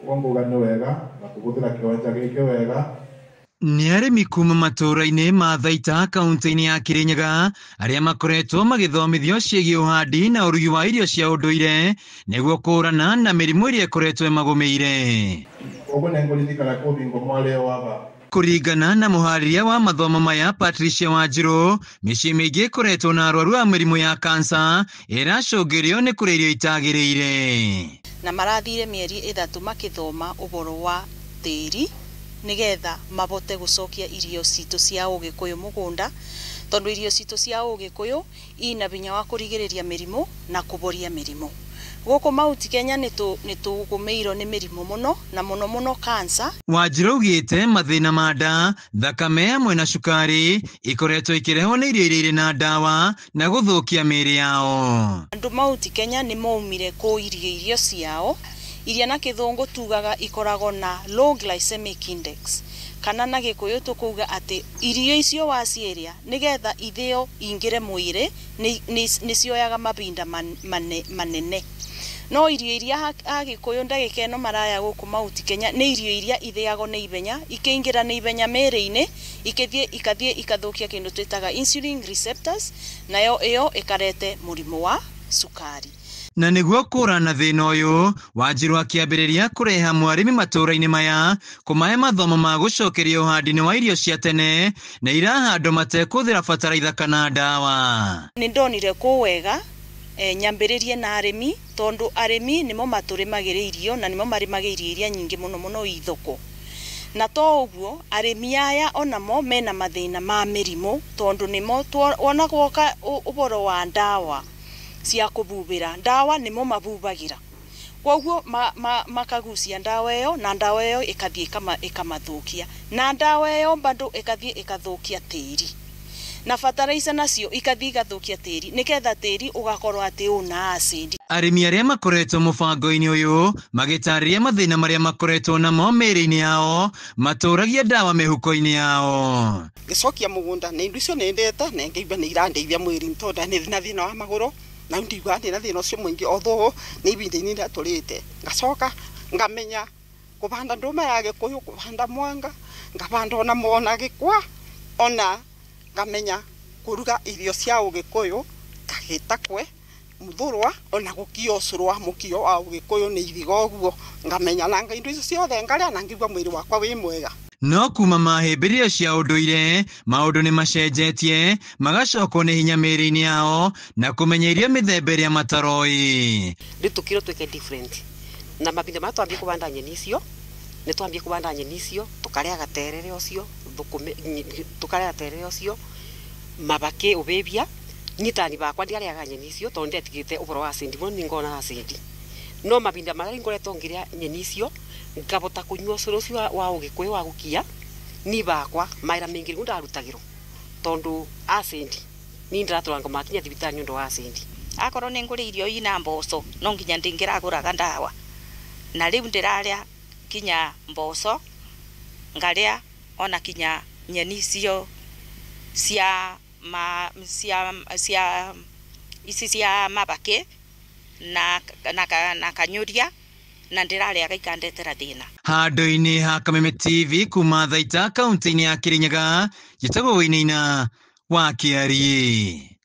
Ũguo nĩ wega na kũhũthĩra kĩwanja gĩkĩ wega. Nĩ arĩmi kuma matũũra-inĩ ma Thaita kaunti-inĩ ya Kirinyaga arĩa makoretwo magĩthomithio ciĩgiĩ ũhandi na ũrugi wa irio cia ũndũire nĩguo kũhũrana na mĩrimũ ĩrĩa ĩkoretwo ĩmagũmĩire. Ũguo nĩ ngũririkana kũbingwo mwarĩo waba. Kũringana na mũharĩria wa mathomo maya Patricia Wanjiru, mĩciĩ mĩingĩ ĩkoretwo na arwaru a mĩrimũ ya kansa ĩracũngĩrĩrio nĩ kũrĩa irio itagĩrĩire. Na marathire mĩeri 3 makĩthoma ũhoro wa tĩri nigetha mabote gũcokia irio citũ cia ũgĩkũyũ mũgũnda, tondũ irio citũ cia ũgĩkũyũ ina hinya wa kũrigĩrĩria mĩrimũ na kũboria mĩrimũ. Gũkũ Mount Kenya nĩtũgũmĩirwo nĩ mĩrimũ mũno na mũno mũno cancer. Wanjiru augĩte mathĩna ma nda, thakame hamwe na cukari ikoretwo ikĩrehwo nĩ irio iria irĩ na ndawa na gũthũkia mĩĩrĩ yao. Andũ Mount Kenya nĩ maumire kũiria irio ciao iria na kĩthũngũ tugaga ikoragwo na low glycemic index, kana na gĩkũyũ tũkuga atĩ irio icio waciĩrĩa nĩgetha ithĩo ingĩre mwĩrĩ nĩcioyaga mahinda manene. No irio iria agĩkũyũ ndagĩka ĩno maraya gũkũ Mount Kenya nĩ irio iria ithĩagwo nĩ ihenya, ikĩingĩra nĩ ihenya mĩĩrĩ-inĩ, ikathiĩ ikathũkia kĩndũ twĩtaga insulin receptors, nayo ĩyo ĩkarete mũrimũ wa cukari. Na nĩguo kũrana thĩna ũyũ, Wanjiru akĩambĩrĩria kũreha mwarĩmi matũũra-inĩ maya kũmahe mathomo ma gũcokeria ũhandi-inĩ wa irio cia tene na irahandwo matekũhũthĩra bataraitha kana ndawa. Nĩ ndonire kũ wega nyambĩrĩrie na arĩmi, tondũ arĩmi nĩmo matũrĩmagĩra irio na nĩmo marĩmaga irio iria nyingĩ mũno mũno i thoko. Na to ũguo arĩmi aya onamo mena mathĩna ma mĩrimũ, tondũ nĩmo wona gwoka ũhoro wa ndawa cia kũbubĩra, ndawa nĩmo mabubagĩra, koguo makagucia ndawa ĩyo na ndawa ĩyo ĩkathiĩ ĩkamathũkia, na ndawa ĩyo bado ĩkathiĩ ĩkathũkia tĩri, na bataraitha nacio ikathiĩ igathũkia tĩri nĩgetha tĩri ũgakorwo atĩ ũna acid. Arĩmi arĩa makoretwo mũbango-inĩ ũyũ magĩtarĩria mathĩna marĩa makoretwo namo mĩĩrĩ-inĩ yao matũragia ndawa mĩhuko-inĩ yao. Gĩcokia mũgũnda nĩ indo icio nĩ ndĩte na ngaigua nĩ irandeithia mwĩrĩ tondũ nĩ na thĩna wa magũrũ na ndigua ndĩ na thĩna ũcio mũingĩ although nĩ ihinda-inĩ rĩrĩa tũrĩte. Ngacoka ngamenya kũbanda ndũma ya gĩkũyũ, kũbanda mwanga, ngabanda ona mona gĩkwa, ona ngamenya kũruga irio cia ũgĩkũyũ ta gĩtakwe, mũthũrwa, ona gũkia ũcũrũ wa mũkio wa ũgĩkũyũ nĩ ithiga ũguo. Ngamenya na indo icio ciothe ngarĩa na ngĩigua mwĩrĩ wakwa wĩ mwega. No kuma mahĩmbĩrio cia ũndũire maũndũ nĩ macenjetie magacokwo nĩ hinya mĩĩrĩ-inĩ yao na kũmenya irio mĩthemba ĩrĩa mataroĩ. Rĩu tũkĩrwo twĩke different na mahinda marĩa twambie kũbanda nyeni icio, nĩ twambie kũbanda nyeni icio tũkarĩa gaterere ũcio, tũkarĩa gaterere ũcio mabakĩ ũbĩbia. Niĩ tani bakwa ndiarĩaga nyeni icio tondũ ndetigĩte ũhoro wa acid mũno, nĩ ngona acid. No mahinda marĩa ngoretwo ngĩrĩa nyeni icio ngabota kũnyua ũcũrũ ũcio wa ũgĩkũyũ wa gũkia, niĩ bakwa maĩra maingĩ nĩguo ndarutagĩrwo tondũ acid niĩ ndĩratũranga makinya thibitarĩ nĩ ũndũ wa acid. Akorwo nĩ ngũrĩa irio ina mboco no nginya ndingĩragũraga ndawa, na rĩu ndĩrarĩa kinya mboco ngarĩa ona kinya nyeni icio cia ma, cia, cia, ici cia mabakĩ na kanyũria, na ndĩrarĩaga ikandetera thĩna. Handũ-inĩ ha Kameme TV kuma Thaita kaunti-inĩ ya Kirinyaga, njĩtagwo Wainaina wa Kĩariĩ.